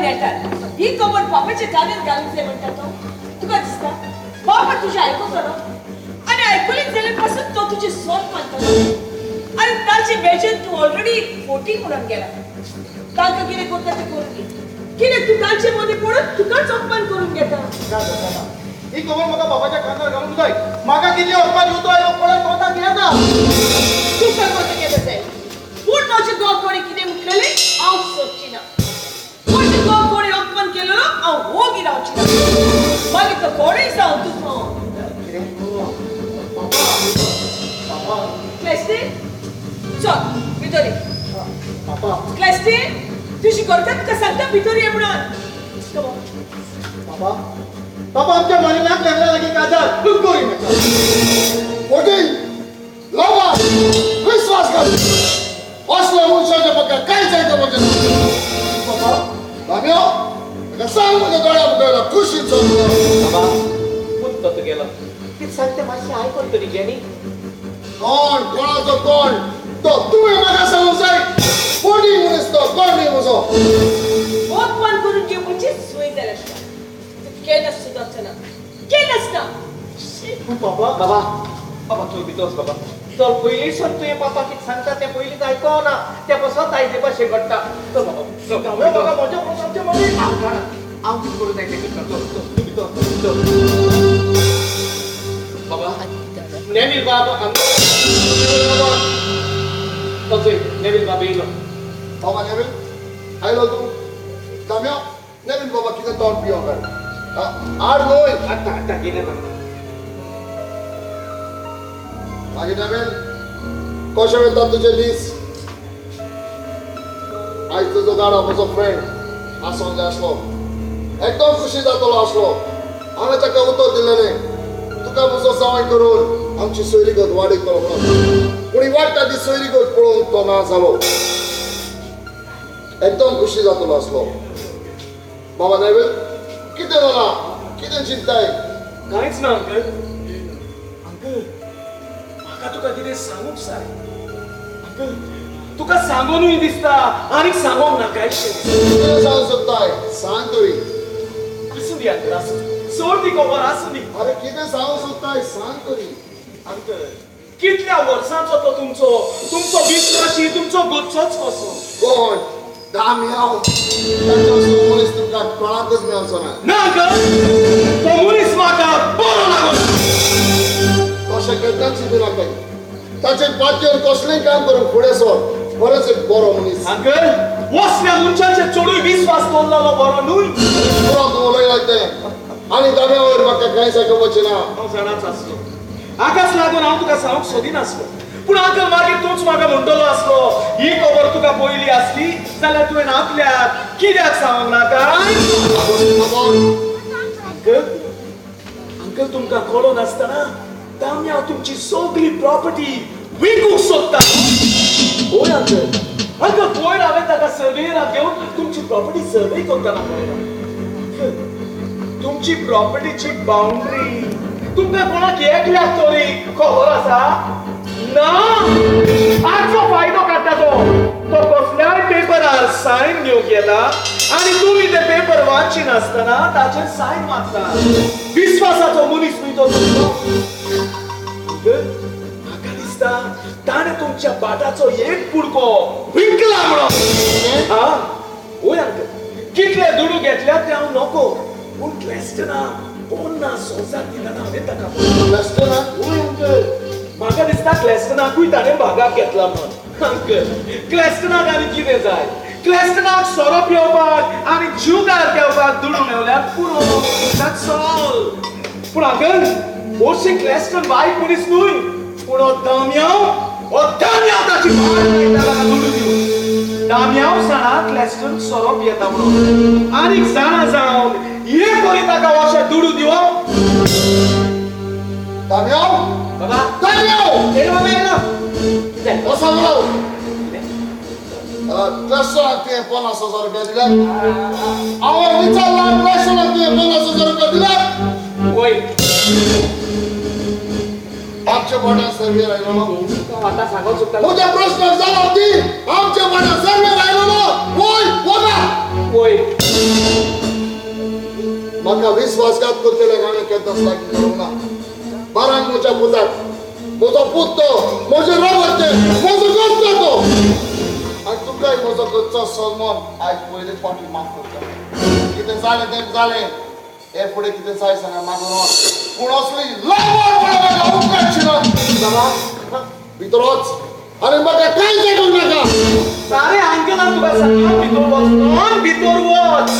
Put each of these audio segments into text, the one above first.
नेटार ही खबर बापाच्या कानार घालूंक जाय म्हणटा तो. तुका दिसता बापा तुजें आयकतलो आनी आयकलीच जाल्यार पासून तो तुजें सोद मानतलो. आनी ताचे बेजन तूं ऑलरेडी 14 म्हणून गेला. तांकां कितें करता तें करूं दी. कितें तूं तांचे मदीं पडून तुकाच अपमान करून घेता. ही खबर म्हाका बाबाच्या कानार घालूंक जाय. म्हाका कितली अपमान उतरां आयलो पळय कोता कितें जाता. तुका कोता कितें जाय पूण म्हजें घोव कोणी कितें म्हटलेलें हांव सोदची ना. म्हजें घोव कोणी अपमान केलेलो हांव वोगी रावची ना. मागीर तो कोणूय जावं तुजो. क्लेस्टी चल भितर ये. क्लेस्टी तुजी करता तुका सांगता भितर ये म्हणून. बाबा बाबा आमच्या मालिनाक लागला लागीं काजार करी नाका. फोटींग लोबा विश्वासघात असल्या मनशाच्या म्हाका कांयच आयकपाचें ना. बाबा दाम्या म्हाका सांग म्हज्या दोळ्या मुखार खुशी चल्लो. बाबा पूत तो तुगेलो कितें सांगता मातशें आयकून तरी घे न्ही. कोण कोणाचो कोण तो तुवें म्हाका सांगूंक जाय. फोटींग मनीस तो कोण न्ही म्हजो. अपमान करून घेवपाची सोय जाल्या आसता. केन्ना सुदारचो ना केन्नाच ना. बाबा बाबा बाबा तूं भितर बाबा चल. पयलींसून तुवें पापा कितें सांगता तें पयलींच आयको ना तें पसत आयजे भाशेन घडटा. चल बाबा बाबा म्हज्या आमच्या मदीं हांव जाणा हांव कितें करूं जाय तें करता. चल चल तूं भितर चल. बाबा नेवील बाब तसोय नेवील बाब येयलो. बाबा नेवील आयलो तूं. दाम्या नेवील बाबा कितें तोंड पियोंक काय आड न्हय. आतां आतां कितें ना. मागीर नेवील कशें वयता तुजे दीस. आयज तुजो गाडो म्हजो फ्रेंड आसोंक जाय आसलो. एकदम खुशी जातलो आसलो. हांवें ताका उतर दिलेलें तुका म्हजो जावंय करून आमची सोयरीगत वाडयतलो म्हणून. पूण ही वाडटा ती सोयरीगत पळोवन तो ना जालो. एकदम खुशी जातलो आसलो. बाबा नेवील कितें जालां कितें चिंताय. कांयच ना अंकल. अंकल म्हाका तुका कितें सांगूंक जाय. अंकल तुका सांगूनूय दिसता आनीक सांगूंक नाका. कितें सांगूंक सोदताय सांग तरी. आसूं दी अंकल आसूं सोड ती खबर आसूं दी. अरे कितें सांगूंक सोदताय सांग तरी. अंकल कितल्या वर्सांचो तो तुमचो तुमचो विस्वाशी तुमचो गुच्छोच कसो. कोण दाम्याव ताचो असलो मनीस तुमकां कोणाकच मेळचो ना. ना अंकल तो मनीस म्हाका बरो लागो. तशें केन्नाच चिंतू नाकाय. ताचेर पातयेवन कसलेंय काम करूंक फुडें सर. बरोच एक बरो मनीस. अंकल वसल्या मनशाचेर चडूय विस्वास दवरलेलो बरो न्हय. पुरो तूं उलयला तें आनी दाम्या वयर म्हाका कांयच आयकुपाचें ना. हांव जाणाच आसलो हाकाच लागून हांव तुका सांगूंक सोदिनासलो. पूण अंकल मागीर तूंच म्हाका म्हणटलो आसलो ही खबर तुका पयली आसली जाल्यार तुवें आपल्याक कित्याक सांगूंक नाका. अंकल अंकल तुमकां कळोन आसतना दाम्या तुमची सगळी प्रॉपर्टी विकूंक सोदता. हय अंकल अंकल पयर हांवें ताका सर्वेयराक घेवन तुमची प्रॉपर्टी सर्वे करतना पळयला. तुमची प्रॉपर्टीची बाउंड्री तुमकां कोणाक एकल्याक तरी खबर आसा ना. आजचो फायदो काडटा तो. तो कसल्याय पेपरार सायन घेवंक येता आनी तुमी ते पेपर वाचिनासतना ताचेर सायन मारता. विस्वासाचो मनीस न्हय तो तुमचो. म्हाका दिसता ताणें तुमच्या बाटाचो एक कुडको विकला म्हणून. हा हय अंकल कितले दुडू घेतल्यात ते हांव नको पूण क्लेस्टना 50,000 दितना हांवें ताका. क्लेस्टना? हय अंकल म्हाका दिसता क्लेस्टनाकूय ताणें भागाक घेतला म्हणून. अंकल क्लेस्टनाक आनी कितें जाय. क्लेस्टनाक सोरो पिवपाक आनी जुगार घेवपाक दुडू मेवल्यार पुरो. That's all. पूण अंकल हरशीं क्लेस्टन वायट मनीस न्हय पूण हो दाम्याव हो दाम्याव ताची वाट लायता ताका दुडू दिवन. दाम्याव जाणा क्लेस्टन सोरो पियेता म्हणून आनीक जाणा जावन हे परी ताका अशें दुडू दिवप. दाम्याव बाबा दाम्याव येयलो बाबा येयलो. कितें असो म्हणलो क्लेस्टनाक तुवें 50,000 रुपया दिल्यात. हांवें विचारलां क्लेस्टनाक तुवें 50,000 रुपया दिल्यात. वय आमच्या वाड्यार सर्वेर आयलो. आतां सांगूंक सोदता म्हज्या प्रश्नाक जाप दी. आमच्या वाड्यार सर्वेर आयलो. वय वगा वय. विश्वासघात करतले हांवें केन्नाच लागीं करूंक ना. बारांक म्हज्या पुताक, म्हजो पूत तो, म्हजें रगत तें, म्हजो गोस्त तो. आनी तुकाय म्हजो कच्चो सलमान आयज पयले फावटी माफ करता. कितें जालें तें जालें, हे फुडें कितें जाय सांगा मागून. पूण असली लवण म्हणून म्हाका उपकारची ना. बाबा भितर वच आनी म्हाका कांय सांगूंक नाका. सारे अंकलान तुका सांगला भितर वच म्हणून, भितर वच.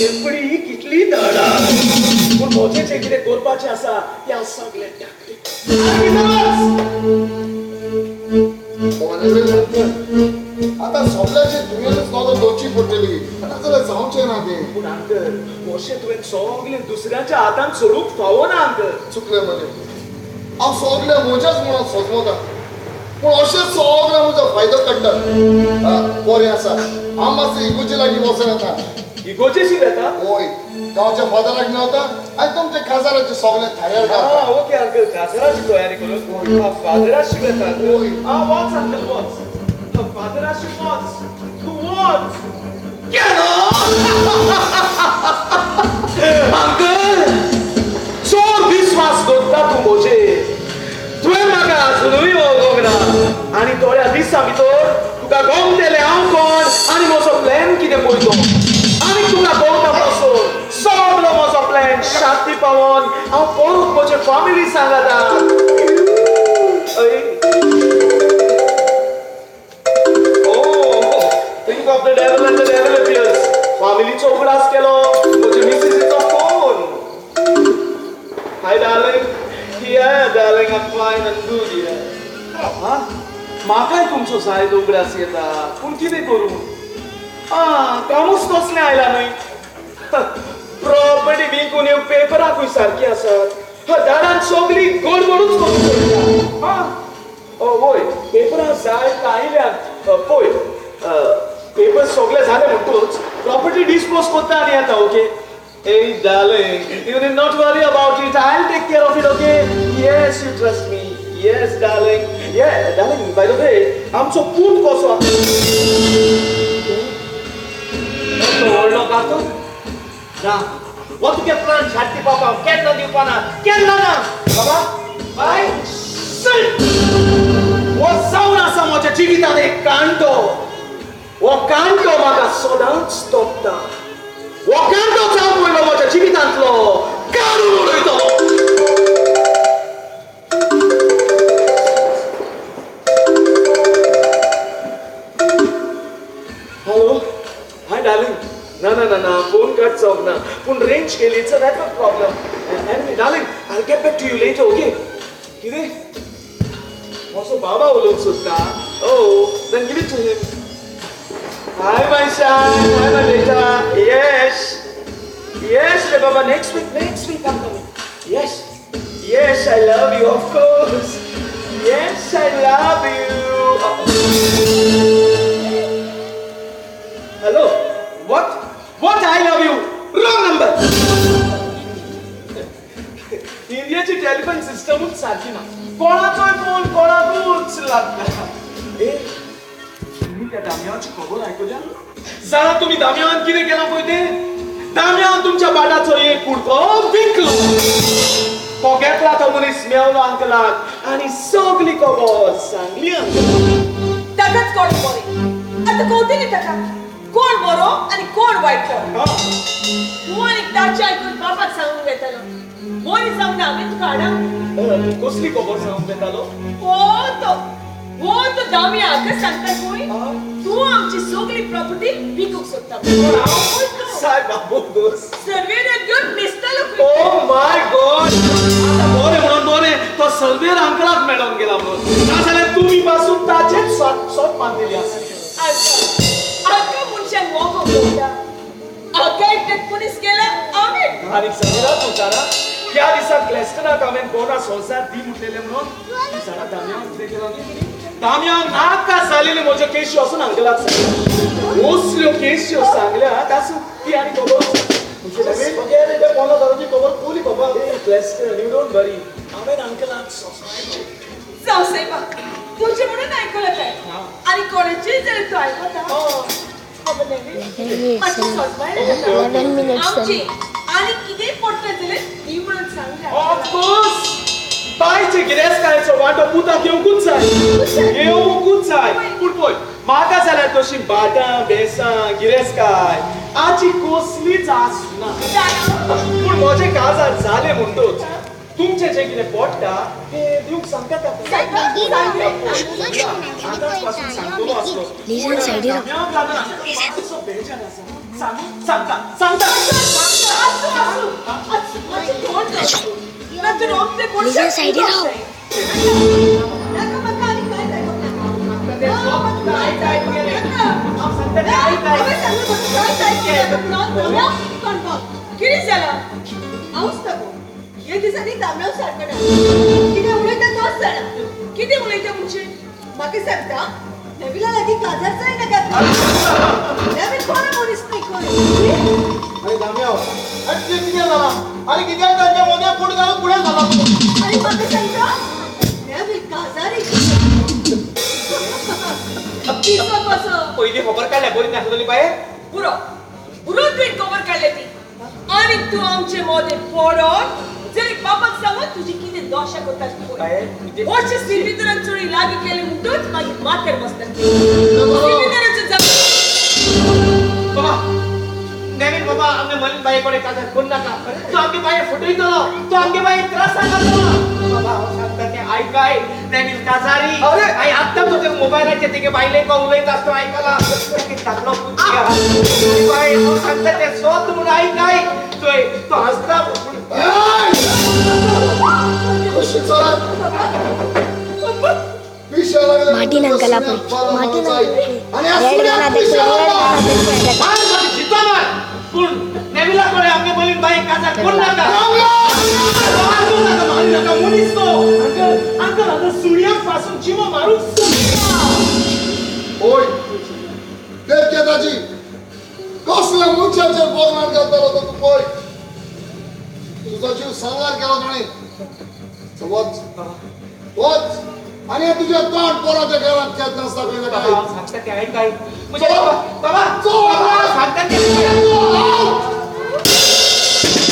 शेपडी कितली धडा, पूण म्हजें जें कितें करपाचें आसा तें हांव सगळें टाकलें. आतां सगळ्याची तुवेंच नदर दवरची पडटली, नाजाल्यार जावचें ना तें. पूण अंकल अशें तुवें सगळें दुसऱ्यांच्या हातान सोडूंक फावना अंकल. चुकलें म्हजें, हांव सगळें म्हजेंच म्हणून सजमता, पूण अशें सगळें म्हजो फायदो काडटात. बरें आसा, हांव मातशें इगोजे लागीं वचून येता. इगोजेशी येता? हय, गांवच्या फादराक मेवता आनी तुमच्या काजाराचें सगळें तयार करता. ओके अंकल, काजाराची तयारी करून फादराशी येता. आं वच अंकल वच, फादराशी वच, तूं वच. केलो अंकल, चोर विस्वास दवरता तूं म्हजेर. तुवें म्हाका आजुनूय वळखूंक ना आनी थोड्या दिसां भितर तुका गमतलें हांव कोण आनी म्हजो प्लॅन कितें पळय तो. आनी तुका गवता पासून सगलो म्हजो प्लॅन शांती पावोन हांव परत म्हजे फॅमिली सांगता. Oh, think of the devil and the devil appears. फॅमिलीचो उगडास केलो, म्हजे मिसेसीचो phone. Hi darling. Yeah darling, I'm fine and good. Yeah. हा, म्हाकाय तुमचो जायतो उगडास येता, पूण कितें करूं? आं, कामूच तसलें आयलां न्हय. प्रॉपर्टी विकून येवंक पेपराकूय सारकी आसात. दारान सगळी गडबडूच करून पडटा. आं, वय पेपरां जायत आयल्यात. पळय पेपर सगळे जाले म्हणटूच प्रॉपर्टी डिस्पोज करता आनी येता. Okay. Hey darling, you need not worry about it. I'll take care of it, okay? Yes, you trust me. Yes, darling. Yeah, darling, by the way, आमचो पूत कसो आसा? तो व्हडलो कातो ना, हो तुगे प्लान शांती पावपा हांव केन्ना दिवपा ना, केन्ना ना. बाबा बाय हो जावन आसा म्हज्या जिवितांत एक कांटो. हो कांटो म्हाका सदांच तोपता. हो कांटो जावन पडलो म्हज्या जिवितांतलो, काडून उडयतलो. Hello, hi darling. ना ना ना ना, फोन कट जावंक ना, पूण रेंज गेली. It's a network problem. Anyway darling, I will get back to you later, okay? कितें म्हजो बाबा उलोवंक सोदता? Oh, then give it to him. Hi my son, hi my beta. Yes, yes रे बाबा, next week I am coming. Yes, yes, I love you, of course. Yes, I love you. Hello, what? What I love you? Wrong number. इंडियाची telephone सिस्टमूच सारकी ना, कोणाचोय phone कोणाकूच लागता. ए, तुमी त्या दामयाची खबर आयकल्या? जाणा तुमी दामयान कितें केलां पळय तें? दामयान तुमच्या बाटाचो एक कुडको विकलो. तो घेतला तो मनीस मेवलो अंकलाक आनी सगली खबर सांगली अंकलाक. ताकाच कोण बरें आतां कवतली ताका कोण बरो आनी कोण वायट तो. तूं आनी ताचें आयकून बापाक सांगूंक येतालो. बरी जावं ना हांवें तुका हाडा. कसली खबर सांगूंक येतालो? हो तो, हो तो दामया हाका सांगता पळय, तूं आमची सगळी प्रॉपर्टी विकूंक सोदता. सायब बाबू दोस सर्वेराक घेवन मेजतालो. ओ my God, आतां बरें म्हणून बरें तो सर्वेर अंकलाक मेळोन गेला म्हणून, नाजाल्यार तुमी पासून ताचेच सोप बांदिल्ली आसा. हाका मनशाक मोगो पडटा, हाका एकट्याक पुलीस गेला हांवें. आनी सर्वेरा तूं जाणा त्या दिसा क्लेस्टनाक हांवें गोना संवसार दी म्हटलेलें म्हणून तूं जाणा दामयान कितें केलां? दामयान नाका जालेली म्हज्यो केशी वचून अंकलाक सांगल्या. असल्यो केश्यो सांगल्यात आसूं ती आनी खबर. Cleston, you don't worry. हांवें अंकलाक सोंसपाचें. जावं सायबा, तुजें म्हणून आयकलां तें आनी कोणाचेंय जाल्यार तूं आयकता. बाबा नेवी मातशी सोजमाय आमची आनी कितेंय पडटलें जाल्यार दी म्हणून सांगलें. ऑफकोर्स बायचे गिरेस्तकायेचो वांटो पुताक येवंकूच जाय, येवंकूच जाय. पूण पळय म्हाका जाल्यार तशी भाटां बेसां गिरेस्तकाय आजी कसलीच आस ना. पूण म्हजें काजार जालें म्हणटूच तुमचें जें कितें पडटा तें दिवंक सांगता. आतांच पासून सांगतलो आसलो बेजार आसा. सांगता सांगता. कितें जालां? हांवूच तागो हे दिसांनी तांबड्याव सारको ना. कितें उलयता तोच जाणा. कितें उलयता म्हणजे म्हाका सांगता नेविला लागीं काजार जाय नाका. नेवील बरो मनीस न्ही खंय. अरे दाम्याव, अरे तुजें कितें जालां? आनी कित्याक तांच्या मोद्या फूट घालून फुडें जालां? आनी म्हाका सांगता नेवील काजारी. पयलीं खबर काडल्या बरी नासतली बाये. पुरो पुरो तुवें खबर काडल्या ती. आनी तूं आमचे मोदें पडोन जरी बापाक सांगून तुजी कितें दोशा करता पळय. हरशीं सिल्वितरान चोरी लागीं केली म्हणटूच मागीर माथ्यार बसता. सिल्वितराचो बाबा नेवीन बाबा आमगे मलीन बाये कडेन काजार करूं नाका. तूं आमगे बाये फटयतलो, तूं आमगे बाये त्रासाक घालतलो. बाबा हांव सांगता तें आयकाय. नेवीन काजारी. हांवें आत्तां तुज्या मोबायलाचेर तेगे बायलेक उलयता आसतना आयकलां. तेगे धाकलो पूत बाय हांव सांगता तें सोद म्हूण आयकाय. चोय तो हांसता. मार्टिन अंकल आप मार्टिन रेड गाना देखो, रेड गाना देखो. पूण नेविला कडेन आमगे मलीन बाये काजार करूं नाका. मारूं नाका, मारूं नाका मनीस तो. अंकल अंकल हांगा सुळयाक पासून जिवो मारूंक सोदता. ओय देख ताजी कसल्या मनशाचेर बदनाम घालतालो तो तूं पळय. तुजो जीव सांगार केलो ताणें. वच वच आनी तुजें तोंड पोराच्या घरांत खेत नासता खंय नाका. सांगता तें आयकाय. बाबा सांगता तें.